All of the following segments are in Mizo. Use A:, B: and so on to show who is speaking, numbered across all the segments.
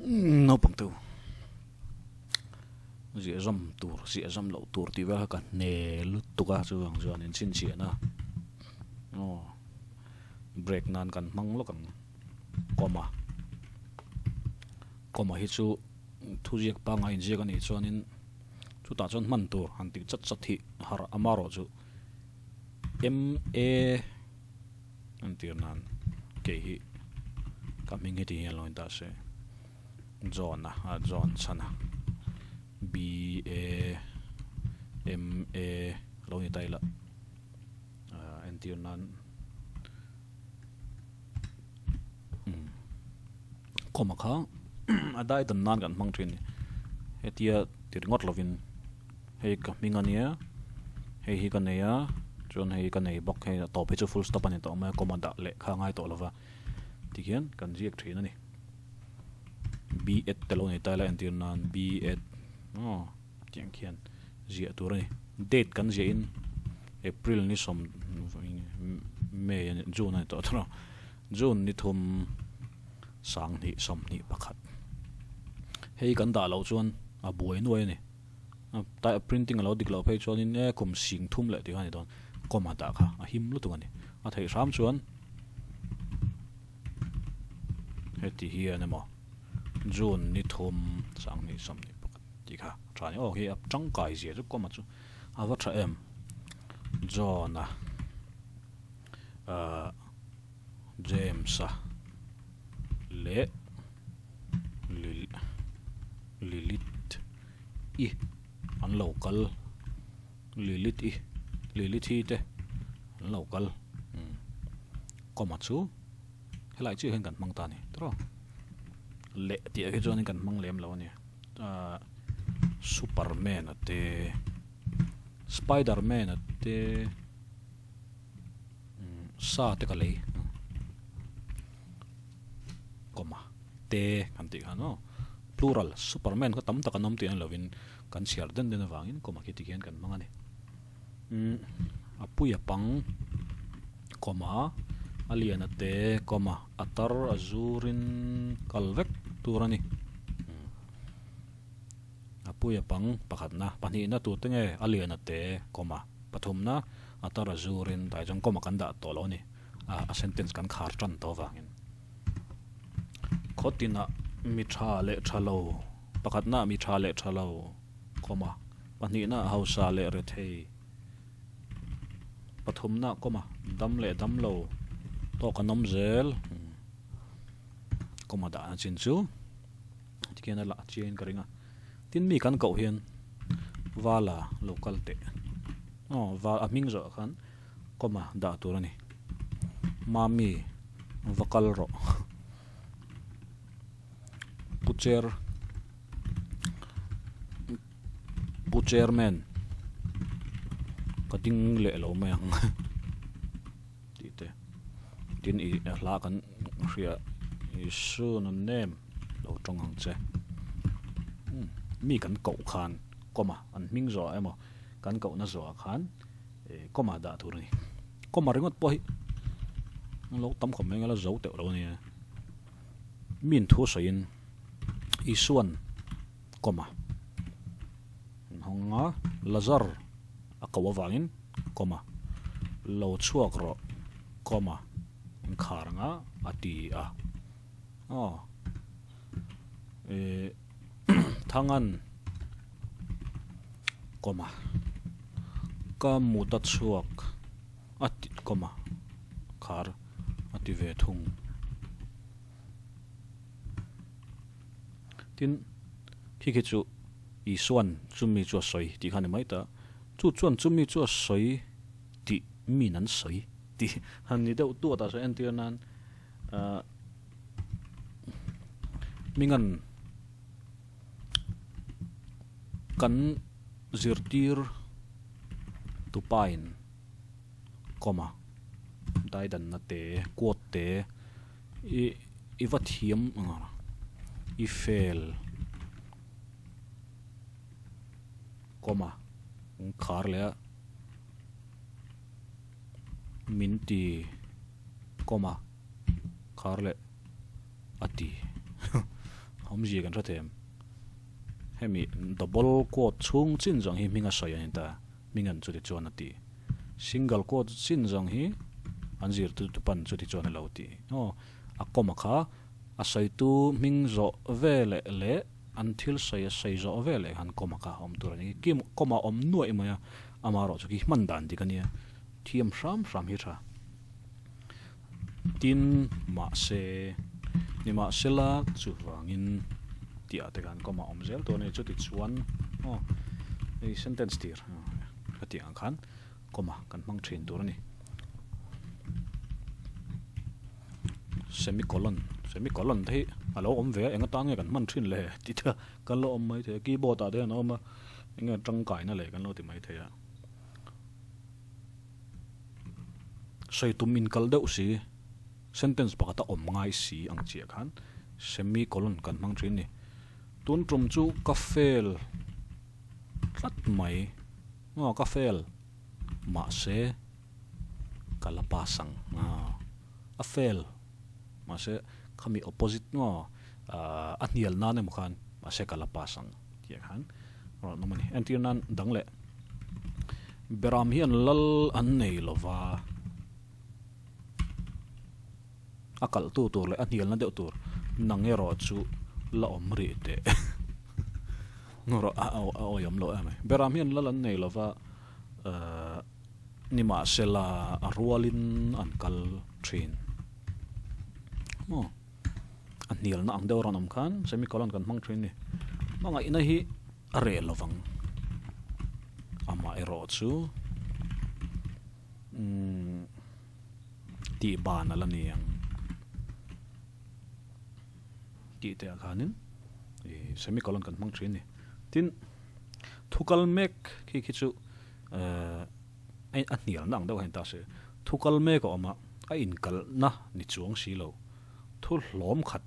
A: Naupang te u ziah zawm tur ziah zawm loh tur tih vel kha ka hne lutuk a chuvang chuan in chhinchhiahna aw break nan kan hmang lawk ang comma comma hi chu thuziak pangngai inziak a nih chuanin chutah chuan hman tur han tih chat chat hi har amaherawhchu M A entir nan kei hi ka hming hi ti hian lo in ta se John a ah John chhan a B A M A lo ni ta ila ah entir nan umm kawma kha a dai dan nan kan hmang thin a ni hetia ti ringawt lovin. Hei ka hming a nia, hei hi ka nei a, chuan hei ka nei bawk, hei a tawp hi chu full stop a ni tawh mai a, comma dah leh kha a ngai tawh lo va, tikhian kan ziak thin a ni. B at te lo nei ta ila entir nan B at aw tiang khian ziah tur a ni. Date kan ziahin April ni sawm May a ni June a ni tawh thawh a, June ni thum sanghnih sawmhnih pakhat. Hei kan dah loh chuan a buai nuai a ni. Tai printing a lo dik loh phei chuanin e kum sing thum leh tih kha a ni dawn. Comma dah kha a him lutuk a ni. A theih hram chuan heti hian emaw June ni thum sanghnih sawmhnih pakhat tih kha a tha a ni. Aw khi a tangkai zia chu comma chu a va tha em. John-a ahh James-a leh Lil Lilith i an lo kal Lilith i Lilith i te an lo kal umm comma chu helai chiah hian kan hmang ta a ni tawh leh tih ah hi chuan kan hmang lem lo a ni ahh Superman a te Spiderman a te umm sa te ka lei. Comma te kan tih khan aw plural superman kha tam tak an awm tih a ni lovin kan chhiar den den avangin comma khi tikhian kan hmang a ni. Umm a puia pang comma a lian a te comma a tar a zurin kal vek tur a ni. Umm a puia pang pakhatna pahnihna tur te nge a lian a te comma pathumna a tar a zurin tah chuan comma kan dah tawh lo a ni. A sentence kan khar tan tawh avangin khawtinah mi tha leh tha lo pakhatna mi tha leh tha lo comma pahnihna hausa leh rethei pathumna comma dam leh dam lo tawk an awm zel comma dahna chin chu tikhian a lah chiangin ka ring a tin mi kan koh hian vala lo kal teh aw val a hming zawh khan. Comma dah tur a ni. Mami va kal rawh. Pu Chair Pu Chairman ka ding leh lo mai ang tih te. Tin i hla kan hria Isu nun nem lo tawng ang che. Mi kan koh khan comma an hming zawh emaw kan kohna zawhah khan. Comma dah tur a ni. Comma ringawt pawh hi lo tam khawp mai ang a la zo teuh lo a nia. Min thu sawiin Isuan comma an hawng a, Lazar a ko avangin comma lo chhuak rawh comma an khar ang a, a ti a. Aw eh Thangan comma ka mut a chhuak a ti comma khar a ti ve thung. Tin khi khi chu Isuan chumi chu a sawi tih kha a ni mai ta. Chu chuan chumi chu a sawi tih min an sawi tih han ni deuh tuat a sawi entir nan ahh Hminga'n kan zirtir tupain comma daidanna te quote te i i va thiam ang a i fel comma an khar leh a min ti comma khar leh a ti. Awmzia kan hre thei em? Hemi double quote chhung chin zawng hi hminga sawi a ni ta. Hminga'n chuti chuan a ti. Single quote chin zawng hi an zirtirtu pan chuti chuan a lo ti. Aw, a comma kha a sawitu hming zawh veleh leh an thil sawi a sawi zawh veleh khan comma kha a awm tur a ni. Kim comma awm nuaih mai a, amaherawhchu khi hman dan dik a nia. Thiam hram hram hi tha. Tin, mahse, nimahsela chuvangin tih ah te khan comma awm zel tur a ni. Chuti chuan aw hei sentence tir ka tih ang khan comma kan hmang thin tur a ni. Semicolon, semicolon te hi a lo awm ve a, eng atan nge kan hman thin le tih te kan lo awm mai thei a, keyboard ah te hian a awm a, eng nge tangkaina leh kan lo ti mai thei a. Sawi tum inkal deuh si, sentence pakhata awm ngai si ang chiah khan semicolon kan hmang thin ni. Tun tum chu ka fail tlat mai. Aw ka fail mahse ka la pass ang. A fail mahse khami opposite maw a hnial nan emaw khan mahse ka la pass ang tih khan rawn awm a ni. Entir nan dang leh Beram hian lal an nei lo va, a kalhtu tur leh a hnialna deuh tur nang erawh chu la awm rih teh. Rawh a awihawm loh em ai. Beram hian lal an nei lo va, nimahsela a rualin an kal thin. Maw? A hnialna ang deuh rawn awm khan semicolon kan hmang thin a ni. Hmangaihna hi a reh lovang. Amah erawh chu umm tih ban a la ni ang tih te ah khanin ih semicolon kan hmang thin a ni. Tin, thu kal mek khi khi chu ehh a hnialna ang deuh a ni ta se. Thu kal mek a awm a, a inkalhna ni chuang si lo. Thu hlawm khat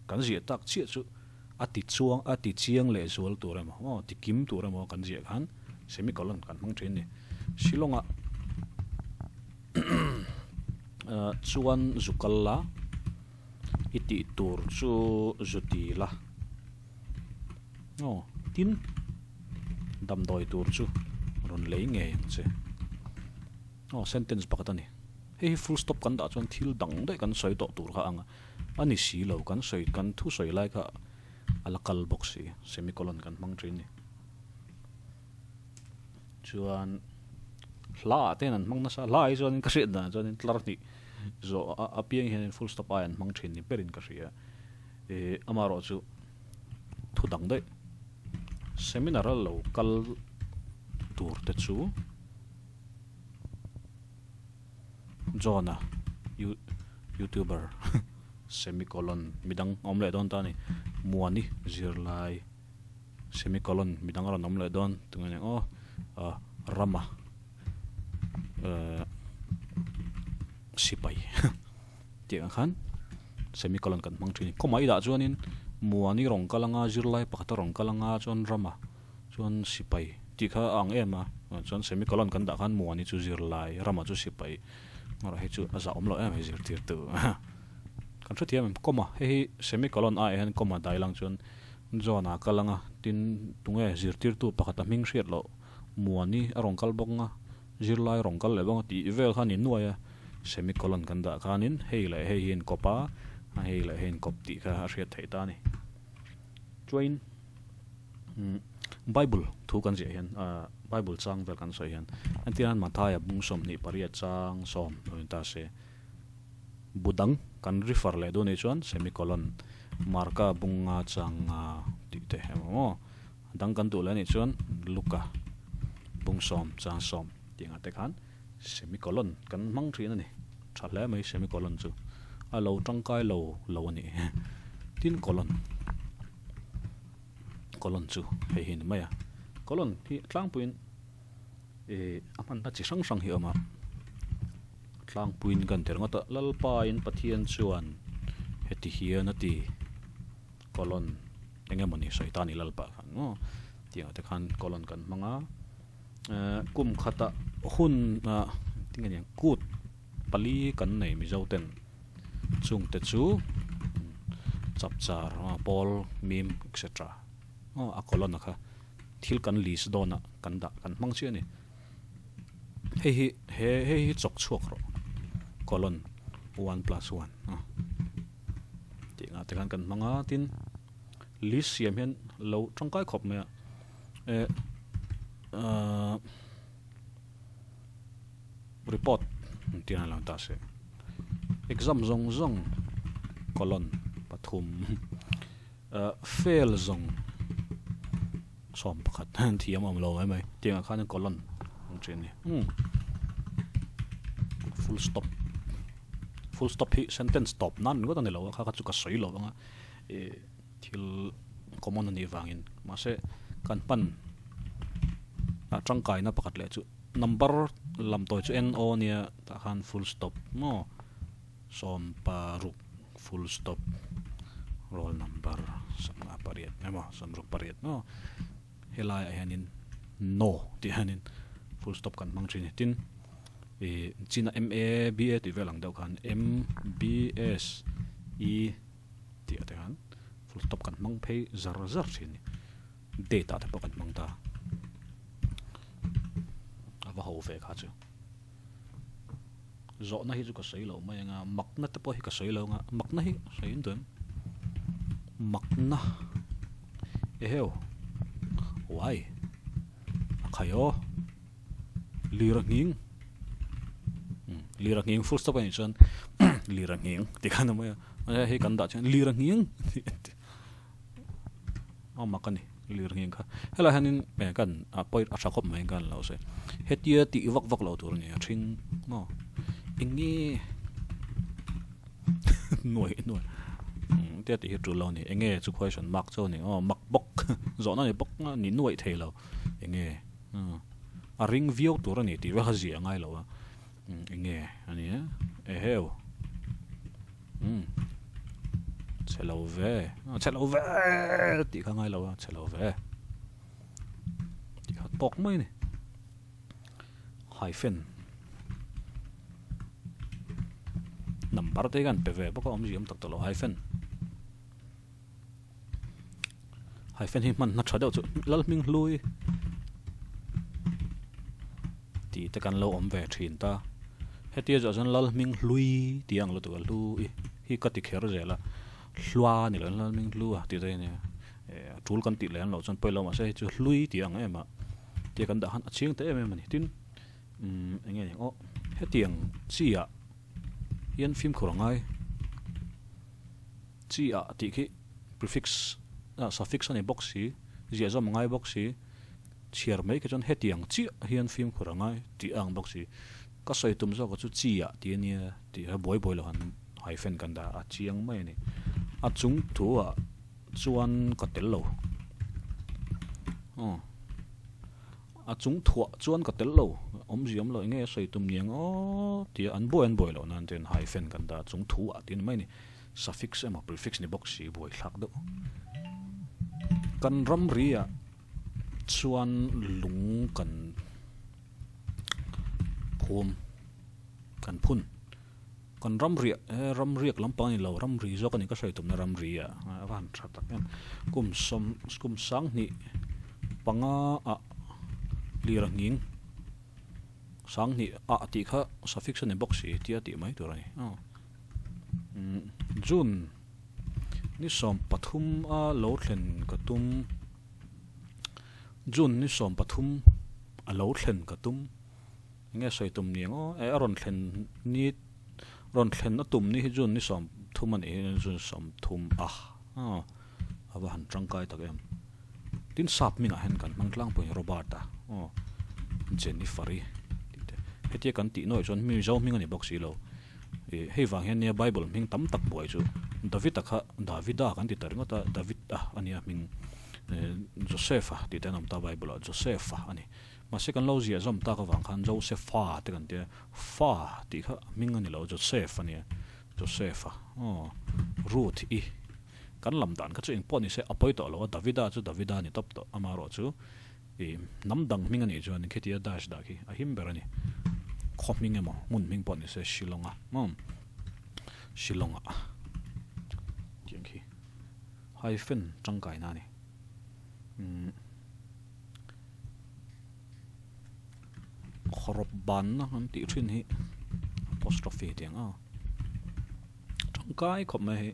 A: kan ziah tak chiah chu a ti chuang a ti chiang leh zual tur emaw aw ti kim tur emaw kan ziah khan semicolon kan hmang thin a ni. Shillong ah chuan zu kal la i tih tur chu zu ti la aw tin damdawi tur chu rawn lei ngei ang che aw sentence pakhat a ni. Hei hi full stop kan dah chuan thil dang daih kan sawi tawh tur kha ang a. A ni si lo, kan sawi, kan thu sawi lai kha a la kal bawk si, semicolon kan hmang thin a ni. Chuan hla ah te hian an hmang nasa, hla ah hi chuanin ka hriat danah chuanin tlar hnih zawh apiang hianin full stop ai an hmang thin ni berin ka hria. Ih amaherawh chu thu dang daih seminar a lo kal tur te chu. John-a YouTuber semicolon midang a awm leh dawn ta a ni. Muani zirlai semicolon midang a rawn awm leh dawn tunge nia aw ah Rama eh sipai tih ang khan semicolon kan hmang thin a ni. Kawmah i dah chuanin Muani rawn kal anga zirlai pakhat a rawn kal anga chuan Rama Chuan sipai tih kha a ang em a, chuan semicolon kan dah khan Muani chu zirlai, Rama chu sipai erawh hei chu a zah awm loh em hei zirtirtu kan hrethiam em comma hei hi semicolon aiah hian comma dai lang chuan John a kal anga tin tunge zirtirtu pakhat a hming hriat loh Muani a rawn kal bawk anga zirlai rawn kal leh bawk anga tih vel kha a ni nuai a semicolon kan dah khanin hei leh hei hi a inkawp a hei leh hei a inkawp tih kha a hriat theih ta a ni chuain. Bible thu kan ziah hian Bible chang vel kan sawi hian entir hian Mathaia bung 28 chang sawm lo in ta se bu dang kan refer leh duh anih chuan semicolon Marka bung nga chang nga tih te emaw maw a dang kan duh leh anih chuan Luka bung sawm chang sawm tih ang ah te khan semicolon kan hmang thin a ni tha hle mai semicolon chu a lo tangkai lo lo a ni tin colon. Colon chu hei hi a ni mai a, colon hi tlangpuiin ih a hmanna chi hrang hrang hi a awm a, tlangpuiin kan ti ringawt a, Lalpain Pathian chuan heti hian a ti colon eng emawni sawi ta a ni Lalpa khan maw tiang ah te khan colon kan hmang a, eh kum khatah hun ah tinge niang kut pali kan nei Mizo ten. Chungte chu Chapchar pawl mim etc aw a colon a kha thil kan list dawn ah kan dah kan hmang chiah a ni. Hei hi he hei hi chawk chhuak rawh colon one plus one a tih ngah te khan kan hmang a tin list siam hian lo tangkai khawp mai a eh ahh report tih a lang ta se exam zawng zawng colon pathum ah fail zawng 11 thiam awm lo mai mai tiangah khan colon ang thin a ni umm full stop full stop hi sentence tawp nan ringawt a ni lo a kha kha chu ka sawi lo ang a ih thil common a nih vangin mahse kan hman ah tangkaina pakhat leh chu number lam tawi chu N O nia tah khan full stop maw 16 full stop roll number 58 emaw 68 maw helaiah hianin no tih hianin full stop kan hmang thin a ni tin ih china M A B A tih vel ang deuh khan M B S E tih ah te khan full stop kan hmang phei zar zar thin a ni date ah te pawh kan hmang ta a va ho ve kha chu. Zawhna hi chu ka sawi lo mai anga makna te pawh hi ka sawi lo anga makna hi sawi in duh em makna eheu why a khai aw lir a nghing lir a nghing full stop a nih chuan lir a nghing ti khan a mai a hei kan dah chuan lir a nghing A mak a ni lir ngheng kha. Helai hianin eh kan a pawi a tha khawp mai kan lo sawi. Hetia tih vak vak lo tur a ni a ṭhing maw eng nge nuai nuai hetia tih hi ṭul lo a ni. Eng nge chu question mark chu a ni aw mak bawk zawhna ni bawk a ni nuaih thei lo eng nge a ring viau tur a ni tih vel kha ziah a ngai lo a eng nge a ni a eheu. Umm chhe lo ve chhe lo ve tih kha ngai lo a chhe lo ve tih kha tawk mai a ni hyphen number te hian pe ve bawk a awmzia awm tak tak lo hyphen hyphen hi hman hna tha deuh chu Lalhming hlui tih te kan lo awm ve thin ta hetia zawh chuan Lalhming hlui tih ang lutuk a hlui hi ka ti kher zel a hlua ni lo Lalhming hlu a tih te hi nia eh a tul kan tih leh an loh chuan pawilo mahse hei chu hlui tih ang em a tia kan dah khan a chhing ta em em a ni tin umm eng nge ni aw hetiang chi ah hian fimkhur a ngai. Chi ah tih khi prefix ah suffix a ni bawk si, ziahzawm a ngai bawk si, chhiar mai khi chuan hetiang chiah hian fimkhur a ngai tih a ang bawk si. Ka sawi tum zawk ah chu chi ah tih a nia tih a buai buai lo han hyphen kan dah a chiang mai a ni. A chung thu ah chuan ka tel lo. Aw. A chung thuah chuan ka tel lo, awmzia awm lo, enge a sawi tum niang aw tia an buai an buai loh nan chuan hyphen kan dah a chung thu ah tih a ni mai a ni. Suffix emaw prefix ni bawk si buai thlak deuh. Kan ramri ah chuan lung kan phum kan phun. Kan ramriah he ramriak lampang a ni lo, ramri zawk a ni ka hriat tumna ramri ah a va han tha tak em. Kum sawm kum sanghnih panga ah lir a nghing sanghnih ah tih kha suffix a ni bawk si tia tih mai tur a ni. June ni 13 a lo thlen ka tum June ni 13 a lo thlen ka tum. Enge sawi tum ni ang aw? Eh a rawn thlen ni rawn thlen a tum ni hi June ni 30 a nih hi June 30 a aw a va han tangkai tak em. Tin sap hmingah hian kan hmang tlangpui Robert a aw Jennifer i tih te hetia kan tih nuaih chuan Mizo hming a ni bawk si lo. Ih hei vang hian nia Bible hming tam tak buai chu David a kha Davida kan ti ta ringawt a David a a nia hming Joseph a tih te an awm ta Bible ah Joseph a a ni. Mahse kan lo ziah zawm tak avang khan Josepha te kan tia, Fa tih kha a hming a ni lo, Joseph a nia, Joseph-a, aw, Ruth i kan lam dan kha chu engpawh ni se a pawi tawh lo a, Davida chu Davida a ni tawp tawh, amaherawh chu i hnam dang hming a nih chuan khitia dash dah khi a him ber a ni, khaw hming emaw hmun hming pawh ni se Shillong-a, umm Shillong-a tiang khi. Hyphen tangkai na ni. Khawrawp banna an tih thin hi apostrophe tih ang a tangkai khawp mai hei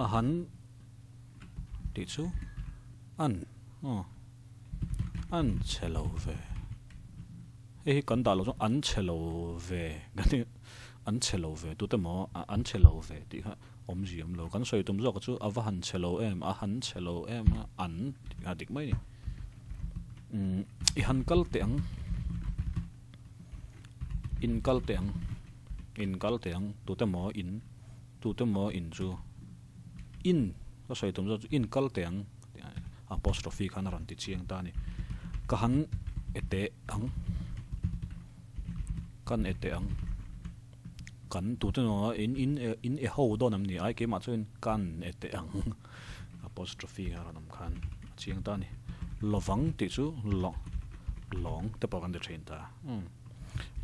A: a han tih chu an aw an chhe lo ve hei hi kan dah loh chuan an chhe lo ve kan ti an chhe lo ve tute maw an chhe lo ve tih kha awmzia awm lo kan sawi tum zawk chu a va han chhe lo em a han chhe lo em a an tih kha dik mai a ni umm i han kal teh ang in kal teh ang in kal teh ang tute maw in tute maw in chu in ka sawi tum zawk chu in kal teh ang apostrophe khan a rawn ti chiang ta a ni ka han e teh ang kan e teh ang. Kan tute emaw in in in e ho dawn em ni ai keimah chuan kan e teh ang apostrophe a rawn awm khan a chiang ta a ni. Lovang tih chu lawng lawng te pawh kan ti thin ta umm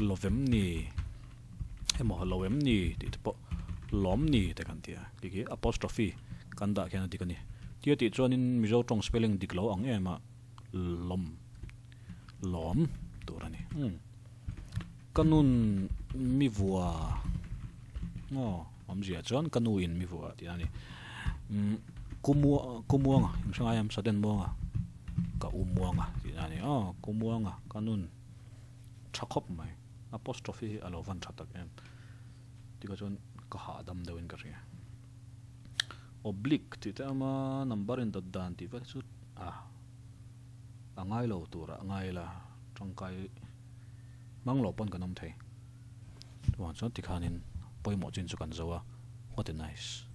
A: lovem ni emaw lo em ni tih te pawh lawm ni te kan ti a tih khi apostrophe kan dah khian a dik a ni. Tia tih chuanin Mizo tawng spelling dik lo ang em a lawm lawm tur a ni umm. Ka nun mi vua aw awmzia chuan ka nu in mi vua tih a ni. Umm Kumua Kumuanga in hre ngai em Sudden Muanga ka u Muanga tih a ni aw Kumuanga ka nun tha khawp mai apostrophe hi a lo van tha tak em tikah chuan ka hahdam deuhin ka hria. Oblique tih te awm a number in dawt dan tih vel hi chu a a ngai lo tur a ngai la tangkai. Hmang loh pawn kan awm thei. Chuvang chuan tikhanin pawimawh chin chu kan zo a, what a nice.